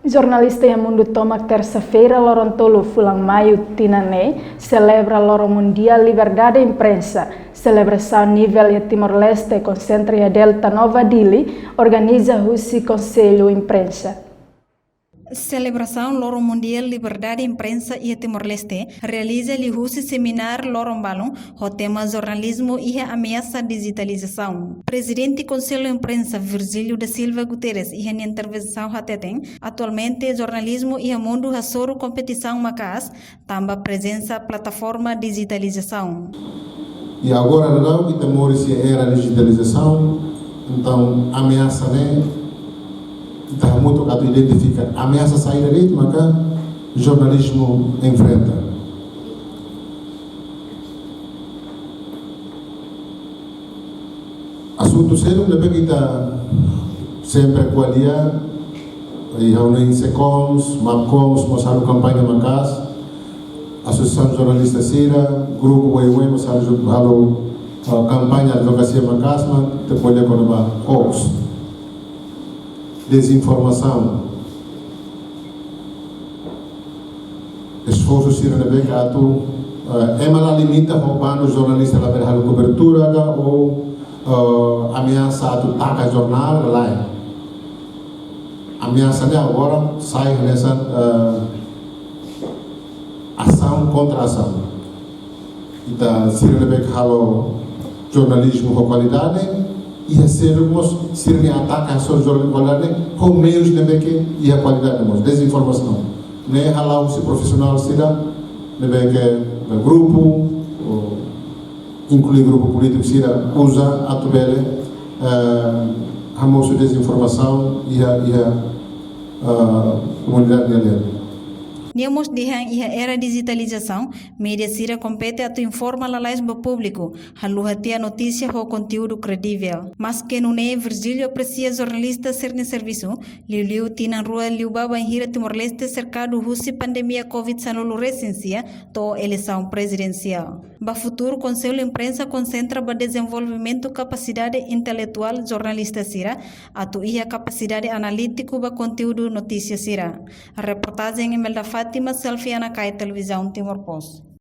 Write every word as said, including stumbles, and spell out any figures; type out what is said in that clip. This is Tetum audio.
Jornalista iha mundu tomak, tersa-feira, loron tolu fulan Maiu tinan ne'e, selebra Loron Mundiál Liberdade Imprensa. Selebrasaun nivel iha Timor-Leste konsentra iha Delta Nova, Dili, organiza husi Konsellu Imprensa. Selebrasaun Loron Mundiál Liberdade Imprensa iha Timor-Leste realiza liuhusi semináriu loron balun ho tema Jornalizmu iha Ameasa Dijitalizasaun. Prezidente Konsellu Imprensa, Virgílio da Silva Guterres, iha nia intervensaun hateten, atualmente jornalizmu iha mundu hasoru kompetisaun maka'as, tanba prezensa plataforma dijitalizasaun. I agora daudaun ita moris iha era dijitalizasaun, entaun ameasa ne'e ita hamutuk atu identifika ameasa saida de'it maka jornalizmu enfrenta. Asuntu seluk ne'ebé ita sempre ko'alia, iha ona SECOMS, MAPCOMS mós halo kampaña maka'as, asosiasaun jornalista sira, grupu oioin mós halo, halo, ah, kampaña advokasia maka'as, mak ita ko'alia kona-ba hoax, dezinformasaun. Esforsu sira ne'ebé atu, eh, ema la limita ho bandu jornalista labele halo kobertura ka ou, eh, ameasa atu taka jornál, lae. Ameasa ne'e agora sai hanesan, eh, asaun kontra asaun. Ita sira ne'ebé halo jornalizmu ho kualidade, iha seluk mós sira-nia atake hasoru jornalizmu kualidade ho meius ne'ebé iha kualidade mós, dezinformasaun. Ne'e hala'o husi profisionál sira ne'ebé ba grupu, ou inklui grupu polítiku sira uza atu bele, eh, hamosu dezinformasaun iha, iha, eh, komunidade nia leet. Nia mós dehan iha era dijitalizasaun, média sira kompete atu informa lalais ba públiku, haluha tiha notísia ho konteúdu kredivel. Maske nune'e, Virgílio apresia jornalista sira-nia servisu, liuliu tinan rua liubá bainhira Timor-Leste serkadu husi pandemia COVID sanulu resin sia to'o eleisaun prezidensiál. Ba futuru, Konsellu Imprensa konsentra ba dezenvolvimentu kapasidade inteletuál jornalista sira, atu iha kapasidade analítiku ba konteúdu notísia sira. Reportajen Imelda Fátima, Selfie Anakai, Televizaun Timor Post.